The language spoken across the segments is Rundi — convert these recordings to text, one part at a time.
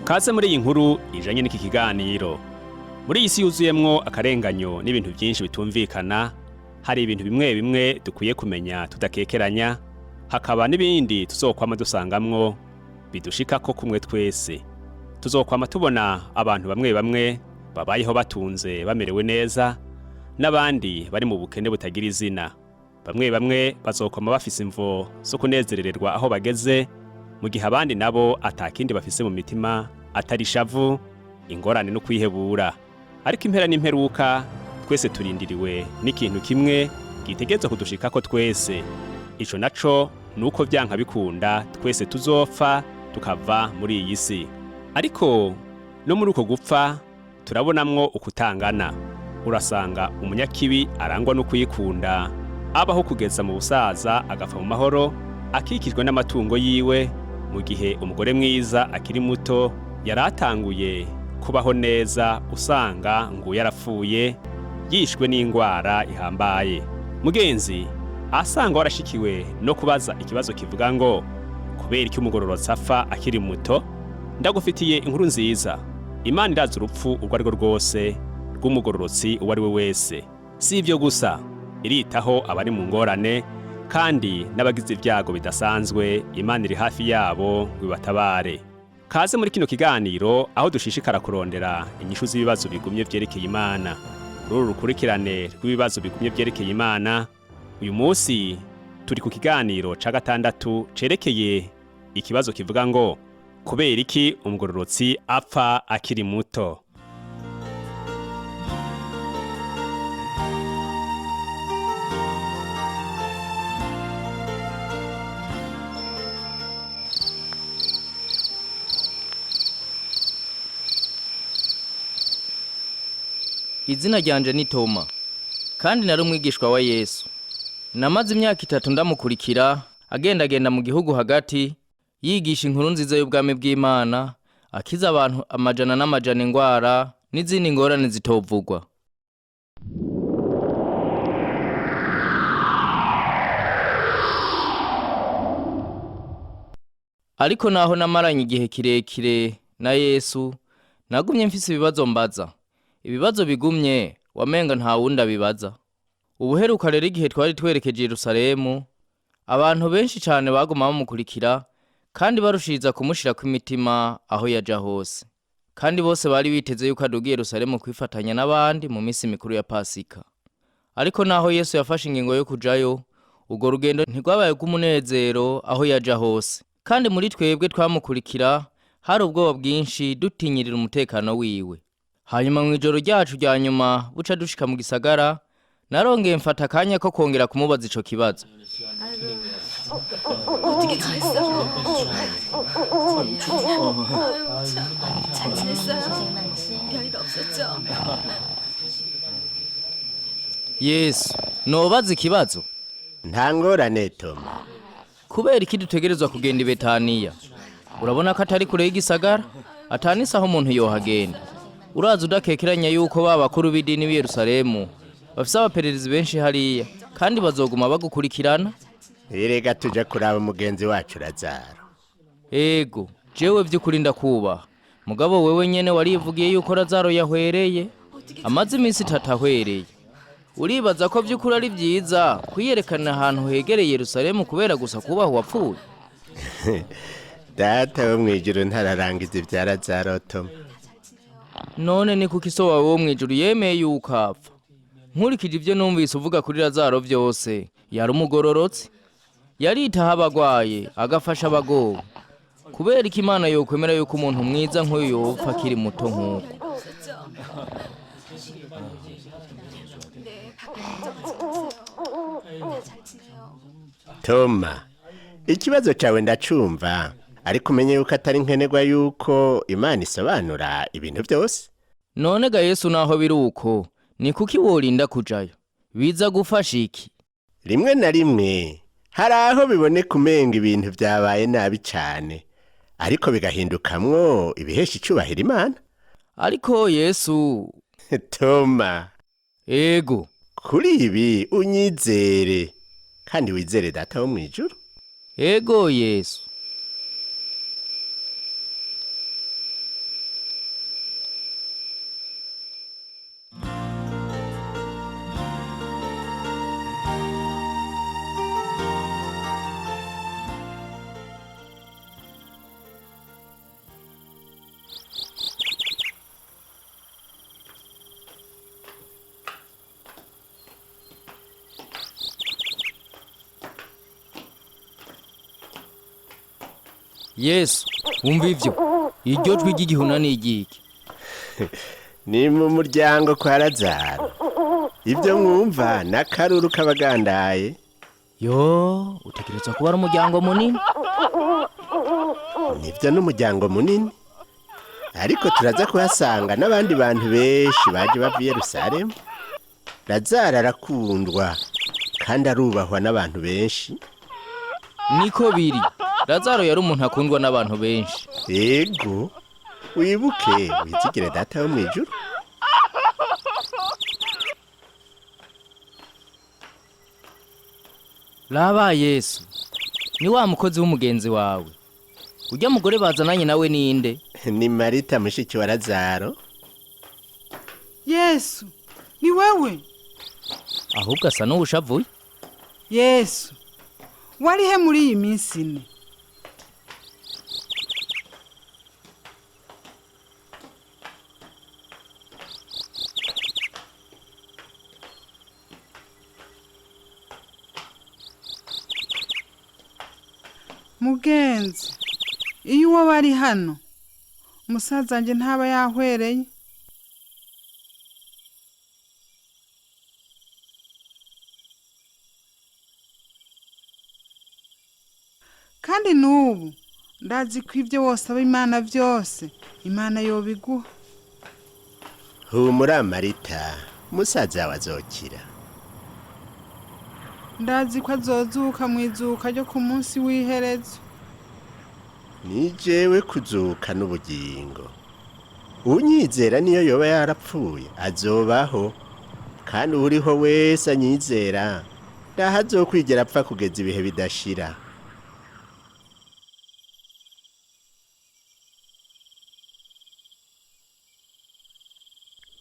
Kaze muri iyi nkuru ijanye n'iki kiganiro. Muri iyi si yuzuyemwo akarenganyo n'ibintu byinshi bitumvikana, hari ibintu bimwe bimwe dukwiye kumenya tudakekeranya, hakaba n'ibindi tuzokwama dusangamwo bidushikako kumwe twese. Tuzokwama tubona abantu bamwe bamwe babayeho batunze bamerewe neza, n'abandi bari mu bukene butagira izina. Bamwe bamwe bazokwama bafise imvo zo kunezerererwa aho bageze, mu gihe abandi nabo atakindi bafise mu mitima atari ishavu, ingorane no kwihebura. Ariko impera n'imperuka twese turindiriwe n'ikintu kimwe gitegerezwa kudushikako twese. Ico naco ni uko vyanka bikunda twese tuzopfa tukava muri iyi si. Ariko no muri uko gupfa turabonamwo ukutangana. Urasanga umunyakibi arangwa no kwikunda, abaho kugeza mu busaza agapfa mu mahoro, akikijwe n'amatungo yiwe, mu gihe umugore mwiza akiri muto yari atanguye kubaho neza usanga ngo yarapfuye yishwe n'ingwara ihambaye. Mugenzi, asanga warashikiwe no kubaza ikibazo kivuga ngo kubera iki umugororotsi apfa akiri muto? Ndagufitiye inkuru nziza. Imana irazi urupfu urwo ari rwo rwose rw'umugororotsi uwo ari we wese. Si ibyo gusa, iritaho abari mu ngorane kandi n'abagize ibyago bidasanzwe, Imana iri hafi yabo ngo ibatabare. Kaze muri kino kiganiro aho dushishikara kurondera inyishu z'ibibazo bigumye vyerekeye Imana. Muri uru rukurikirane rw'ibibazo bigumye vyerekeye Imana, uyu munsi turi ku kiganiro ca gatandatu cerekeye ikibazo kivuga ngo kubera iki umugororotsi apfa akiri muto? Izina ryanje ni Toma, kandi nari umwigishwa wa Yesu. Namaze imyaka 3 ndamukurikira, agendagenda mu gihugu hagati, yigisha inkuru nziza y'ubwami bw'Imana, akiza abantu amajana n'amajana ingwara n'izindi ngorane zitovugwa. Ariko naho namaranye igihe kirekire na Yesu, nagumye mfise ibibazo mbaza. Ibibazo bigumye wamenga nta wundi abibaza. Ubuheruka rero igihe twari twerekeje Yerusalemu, abantu benshi cane baguma bamukurikira kandi barushiriza kumushirako imitima aho yaja hose. Kandi bose bari biteze yuko aduga i Yerusalemu kwifatanya n'abandi mu misi mikuru ya Pasika. Ariko naho Yesu yafashe ingingo yo kujayo, urwo rugendo ntirwabaye rw'umunezero aho yaja hose. Kandi muri twebwe twamukurikira hari ubwoba bwinshi dutinyirira umutekano wiwe. Hanyuma mw'ijoro ryacu rya nyuma buca dushika mu gisagara, narongeye mfata akanya ko kongera kumubaza ico kibazo. 어떻게 지냈어요? 아유, 참, 잘 지냈어요? 별일 없었죠? Yesu, nobaza ikibazo? Nta ngorane, Toma. Kubera iki dutegerezwa kugenda i Betaniya? Urabona ko atari kure y'igisagara, atanise aho umuntu yohagenda. Uraza udakekeranya yuko ba bakuru b'idini b'i Yerusalemu bafise abapererezi benshi hariya, kandi bazoguma bagukurikirana. Erega tuja kuraba mugenzi wacu Lazaro. Ego, jewe vy'ukuri ndakubaha. Mugabo wewe nyene warivugiye yuko Lazaro yahwereye, amaze iminsi 3 ahwereye. Uribaza ko vy'ukuri ari vyiza kwiyerekana ahantu hegereye Yerusalemu kubera gusa kubaha uwapfuye? Data wo mw'ijuru ntararangiza ibya Lazaro, Toma. None ni kuki so wawe wo mw'ijuru yemeye yuko apfa? Nkurikije ivyo numvise uvuga kuri Lazaro vyose, yari umugororotsi, yaritaho abagwaye, agafasha abagowe. Kubera iki Imana yokwemera yuko umuntu mwiza nk'uyu yopfa akiri muto nk'uko? 네, 밖에 걱정하지 마세요. 다 잘 지내요. Toma, ikibazo cawe ndacumva, ariko umenye yuko atari nkenerwa yuko Imana isobanura ibintu byose. None ga Yesu, naho biri uko, ni kuki worinda kujayo? Biza gufasha iki? Rimwe na rimwe hari aho biboneka umenga ibintu vyabaye nabi cane, ariko bigahindukamwo ibihesha icubahiro Imana. Ariko Yesu, Toma, ego, kuri ibi unyizere kandi wizere Data wo mw'ijuru. Ego Yesu. Yesu, wumva ivyo? Iryo jwi ry'igihuna ni igiki? Ni mu muryango kwa Lazaro. Ibyo mwumva n'akaruru k'abagandaye. Yo, utegerezwa kuba ari umuryango munini. Nibyo, n'umuryango munini, ariko turaza kuhasanga n'abandi bantu benshi baje bava i Yerusalemu. Lazaro arakundwa kandi arubahwa n'abantu benshi. Niko biri. Lazaro yari umuntu akundwa n'abantu benshi. Yego, wibuke wizigire Data wo mu ijuru. Raba Yesu, ni wa mukozi w'umugenzi wawe. Ujya mugore bazananye nawe ninde? Ni Marita, mushiki wa Lazaro. Yesu, ni wewe? Ahubwo asa n'uwushavuye. Yesu, warihe muri iyi minsi ine? Mugenzi, iyo uwo bari hano, umusaza wanjye ntaba yahwereye. Kandi n'ubu ndazi ko ibyo wosaba Imana byose, Imana yobiguha. Humura Marita, musaza wawe azokira. Ndazi ko azozuka mu izuka ryo ku munsi w'iherezo. Ni jewe kuzuka n'ubugingo. Unyizera niyo yoba yarapfuye azobaho, kandi uriho wese anyizera ntaho azokwigera apfa kugeza ibihe bidashira.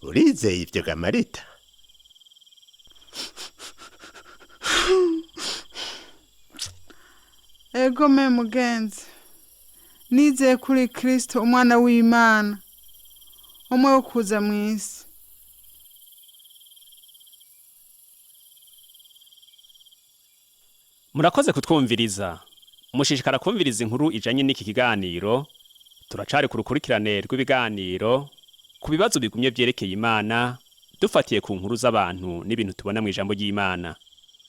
Urizeye ibyo ga Marita? Ego me mugenzi, nizeye kuri Kristo umwana w'Imana, umwe wo kuza mu isi. Murakoze kutwumviriza. Mushishikara kumviriza inkuru ijanye n'iki kiganiro. Turacari ku rukurikirane rw'ibiganiro ku bibazo bigumye vyerekeye Imana, dufatiye ku nkuru z'abantu n'ibintu tubona mu ijambo ry'Imana.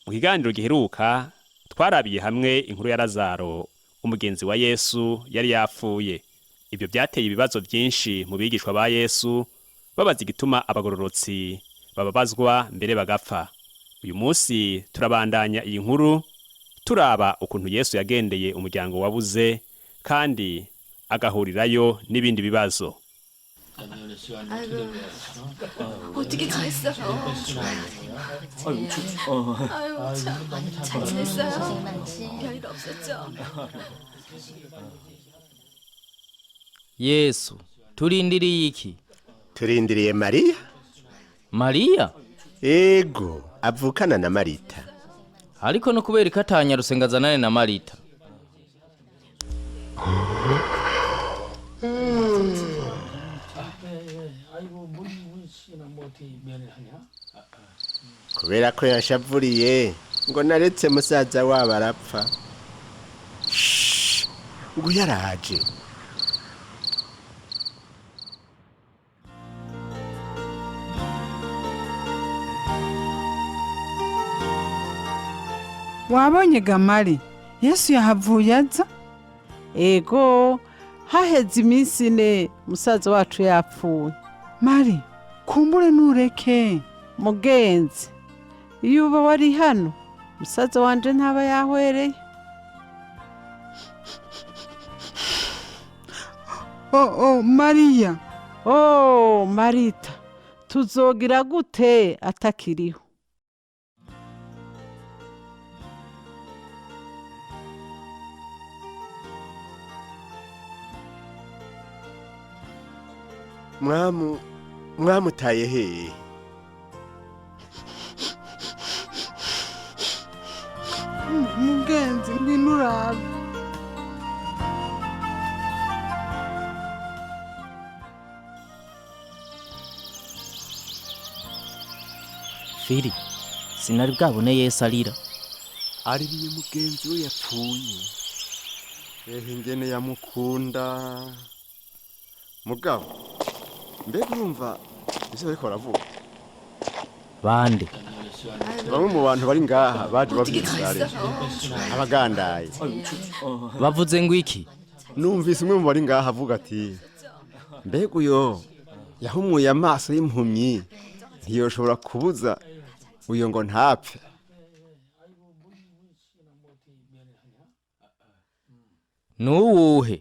Mu kiganiro giheruka twarabiye hamwe inkuru ya Lazaro, umugenzi wa Yesu yari yapfuye. Ibyo byateye ibibazo byinshi mu bigishwa ba Yesu, babaza igituma abagororotsi bababazwa mbere bagapfa. Uyu munsi turabandanya iyi nkuru, turaba ukuntu Yesu yagendeye umuryango wabuze kandi agahurirayo n'ibindi bibazo. 아이고, 어떻게 지냈어요? 아유, 참, 잘 지냈어요? 별일 없었죠? Yesu, turindiriye iki? Turindiriye Mariya. Mariya? Ego, avukana na Marita. Ariko no kubera ko atanyarutse ngo azanane na Marita. Kubera ko yashavuriye ngo naretse musaza wabo arapfa. Shh, nguyu araje. Wabonye Gamari, Yesu yahavuye aza. Ego, haheze iminsi ine musaza wacu yapfuye. Mari, kumbure nureke. Mugenzi, iyo uba wari hano, musaza wanje ntaba yahwereye. Oh, oh, Mariya. Oh, Marita, tuzogira gute atakiriho? Mwamu mwamutaye hehe? Mugenzi, ngwino urabe. Fili, sinari bwabone Yesu arira. Aririye mugenzi we yapfuye. Ehe, ingene yamukunda mugabo. Mbega urumva ivyo bariko baravuga? Bande? Bamwe mu bantu bari ngaha baje bava i Yerusalemu, abagandaye. Bavuze ngo iki? Numvise umwe mu bari ngaha avuga ati: "Mbega uyo yahumuye amaso y'impumyi ntiyoshobora kubuza uyo ngo ntapfe?" Nuwuhe?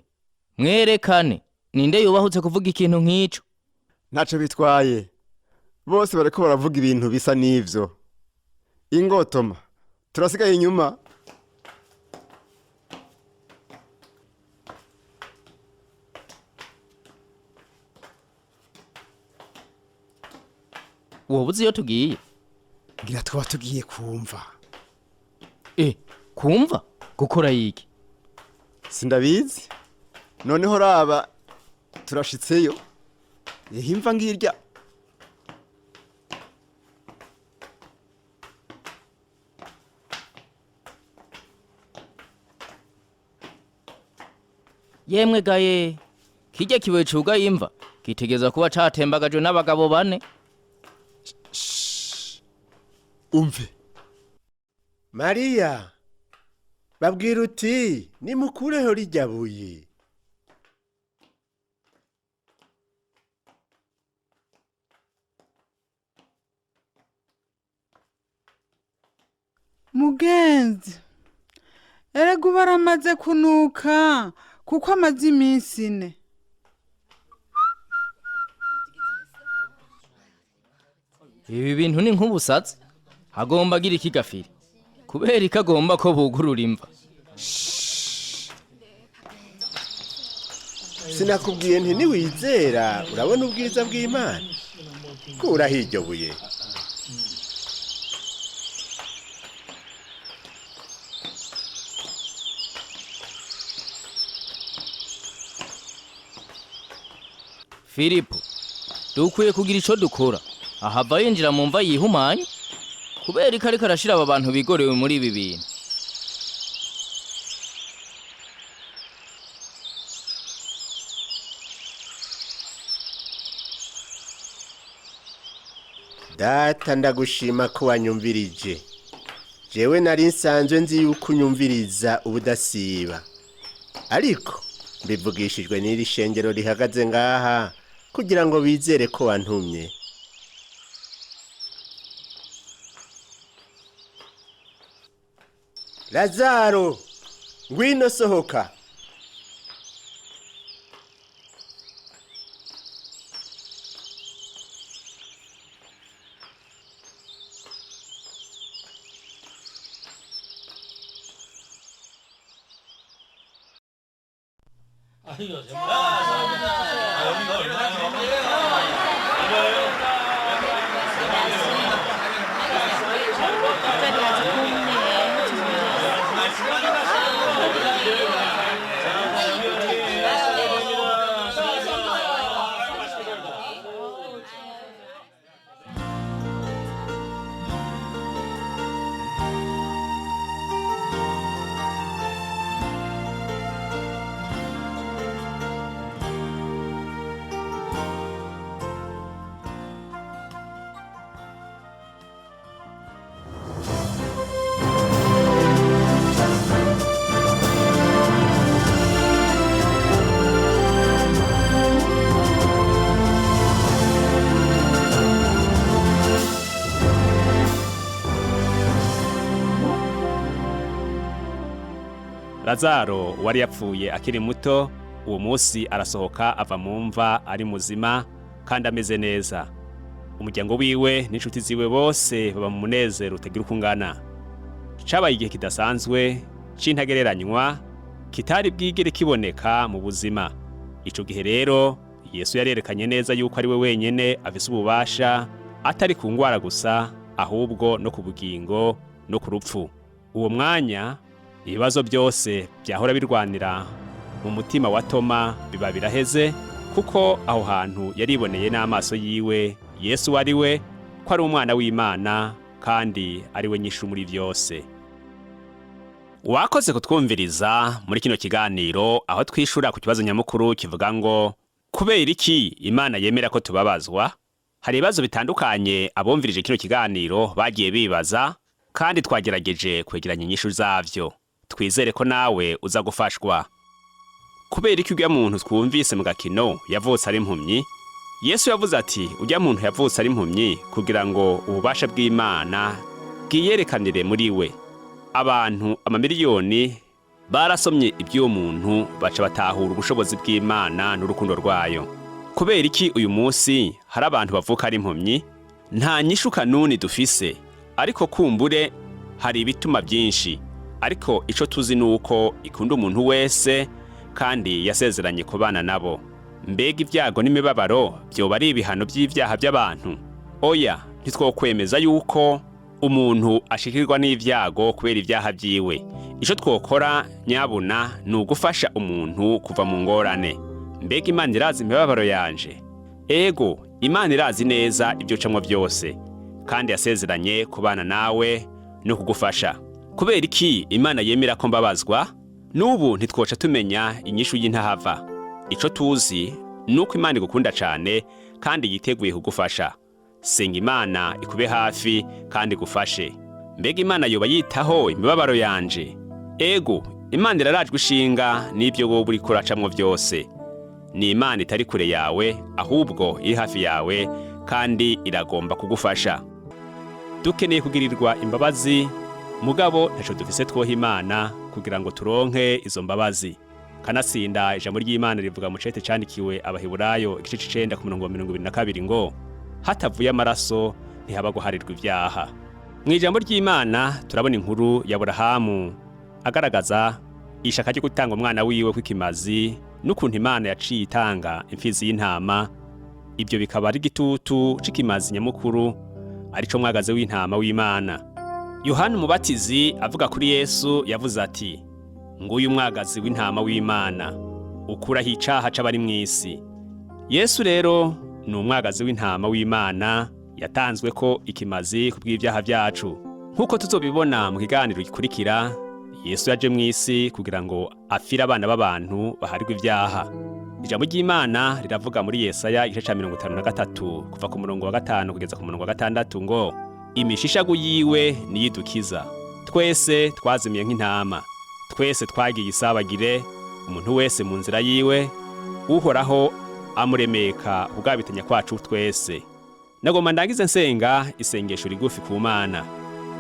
Mwerekane. Ninde yubahutse kuvuga ikintu nk'ico? Ntaco bitwaye, bose bariko baravuga ibintu bisa n'ivyo. Ingotoma turasigaye inyuma. Woba uzi iyo tugiye? Ngira twaba tugiye kumva. E, kumva gukora yiki? Sindabizi. Noneho raba, turashitseyo. Ihimva ngirya. Yemwe gaye, kirya kibuye cugaye imva gitegeza kuba catembagajwe n'abagabo bane. Umve. Mariya, babwira uti: "Nimukureho rijya buye." Mugenzi, erega ubu aramaze kunuka kuko amaze iminsi 4. Ibi bintu ni nk'ubusatsi. Agomba agira iki gafiri? Kubera ko agomba ko bugurura imva. Sinakubwiye nti niwizera urabona ubwiza bw'Imana? Kuraho iryo buye. Filipo, dukwiye kugira ico dukora. Ahava yinjira mu mva yihumanye, kubera ko ariko arashira aba bantu bigorewe muri ibi bintu. Data, ndagushima ko wanyumvirije. Jewe nari nsanzwe nzi yuko unyumviriza ubudasiba, ariko mbivugishijwe n'iri shengero rihagaze ngaha kugira ngo bizere ko wantumye. Lazaro, ngwino sohoka. Lazaro wari yapfuye akiri muto, uwo munsi arasohoka ava mu mva ari muzima kandi ameze neza. Umuryango wiwe n'inshuti ziwe bose baba mu munezero utagira uko ungana. Cabaye igihe kidasanzwe c'intagereranywa kitari bwigere kiboneka mu buzima. Ico gihe rero Yesu yarerekanye neza yuko ari we wenyene afise ububasha, atari ku ngwara gusa, ahubwo no ku bugingo no ku rupfu. Uwo mwanya ibibazo byose byahora birwanira mu mutima wa Toma biba biraheze, kuko aho hantu yariboneye n'amaso yiwe Yesu ari we, ko ari umwana w'Imana kandi ari we nyishu muri byose. Wakoze kutwumviriza muri kino kiganiro aho twishura ku kibazo nyamukuru kivuga ngo kubera iki Imana yemera ko tubabazwa? Hari ibibazo bitandukanye abumvirije kino kiganiro bagiye bibaza, kandi twagerageje kwegeranya inyishu zavyo. Twizere ko nawe uza gufashwa. Kubera iki urya muntu twumvise mu gakino yavutse ari impumyi? Yesu yavuze ati urya muntu yavutse ari impumyi kugira ngo ububasha bw'Imana bwiyerekanire muri we. Abantu amamiliyoni barasomye iby'uwo muntu baca batahura ubushobozi bw'Imana n'urukundo rwayo. Kubera iki uyu munsi hari abantu bavuka ari impumyi? Nta nyishu kanuni dufise, ariko kumbure hari ibituma byinshi. Ariko ico tuzi ni uko ikunda umuntu wese kandi yasezeranye kubana nabo. Mbega ibyago n'imibabaro byoba ari ibihano by'ibyaha by'abantu? Oya, ntitwokwemeza yuko umuntu ashikirwa n'ibyago kubera ibyaha byiwe. Ico twokora nyabuna ni ugufasha umuntu kuva mu ngorane. Mbega Imana irazi imibabaro yanje? Ego, Imana irazi neza ibyo ucamwo byose, kandi yasezeranye kubana nawe no kugufasha. Kubera iki Imana yemera ko mbabazwa? N'ubu ntitwoca tumenya inyishu y'intahava. Ico tuzi ni uko Imana igukunda cane kandi yiteguye kugufasha. Senga Imana ikube hafi kandi igufashe. Mbega Imana yoba yitaho imibabaro yanje? Ego, Imana irarajwe ishinga n'ibyo wowe uriko uracamwo byose. Ni Imana itari kure yawe, ahubwo iri hafi yawe kandi iragomba kugufasha. Dukeneye kugirirwa imbabazi, mugabo ntaco dufise twoha Imana kugira ngo turonke izo mbabazi. Kanatsinda ijambo ry'Imana rivuga mu cete candikiwe Abaheburayo igice c'icenda ku murongo wa 22 ngo hatavuye amaraso ntihaba guharirwa ibyaha. Mu ijambo ry'Imana turabona inkuru ya Aburahamu agaragaza ishaka ryo gutanga umwana wiwe kw'ikimazi n'ukuntu Imana yaciye itanga imfizi y'intama. Ibyo bikaba ari igitutu c'ikimazi nyamukuru arico mwagaze w'intama w'Imana. Yohana Umubatizi avuga kuri Yesu yavuze ati nguyu mwagazi w'intama w'Imana ukuraho icaha c'abari mw'isi. Yesu rero ni umwagazi w'intama w'Imana yatanzwe ko ikimazi ku bw'ibyaha byacu. Nk'uko tuzobibona mu kiganiro gikurikira, Yesu yaje mw'isi kugira ngo afire abana b'abantu baharirwe ibyaha. Ijambo ry'Imana riravuga muri Yesaya igice ca 53 kuva ku murongo wa 5 kugeza ku murongo wa 6 ngo imishishagu yiwe niyidukiza. Twese twazimiye nk'intama, twese twagiye isabagire, umuntu wese mu nzira yiwe, Uhoraho amuremeka kugabitanya kwacu twese. Nagomba ndangize nsenga isengesho rigufi ku Mana.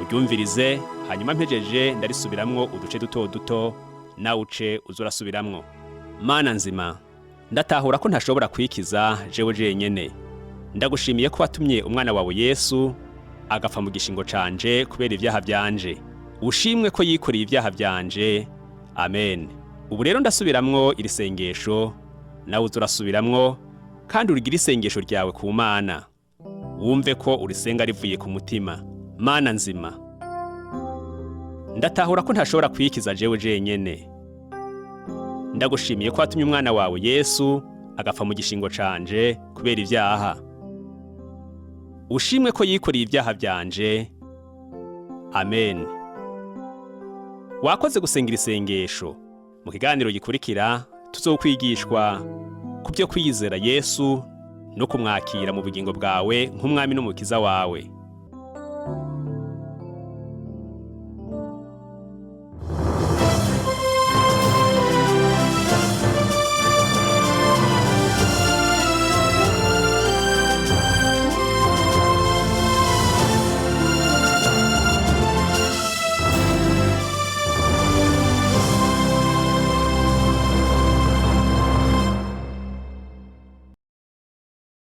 Uryumvirize, hanyuma mpejeje ndarisubiramwo uduce duto duto, nawe uce uzurasubiramwo. Mana nzima, ndatahura ko ntashobora kwikiza jewe jenyene. Ndagushimiye ko watumye umwana wawe Yesu agapfa mu gishingo canje kubera ibyaha byanje. Ushimwe ko yikoreye ibyaha byanje. Amen. Ubu rero ndasubiramwo iri sengesho, nawe uzurasubiramwo, kandi urigire isengesho ryawe ku Mana. Wumve ko urisenga rivuye ku mutima. Mana nzima, ndatahura ko ntashobora kwikiza jewe jenyene. Ndagushimiye ko watumye umwana wawe Yesu agapfa mu gishingo canje kubera ibyaha. Ushimwe ko yikoreye ibyaha byanje. Amen. Wakoze gusenga isengesho. Mu kiganiro gikurikira tuzokwigishwa ku byo kwizera Yesu no kumwakira mu bugingo bwawe nk'umwami n'umukiza wawe.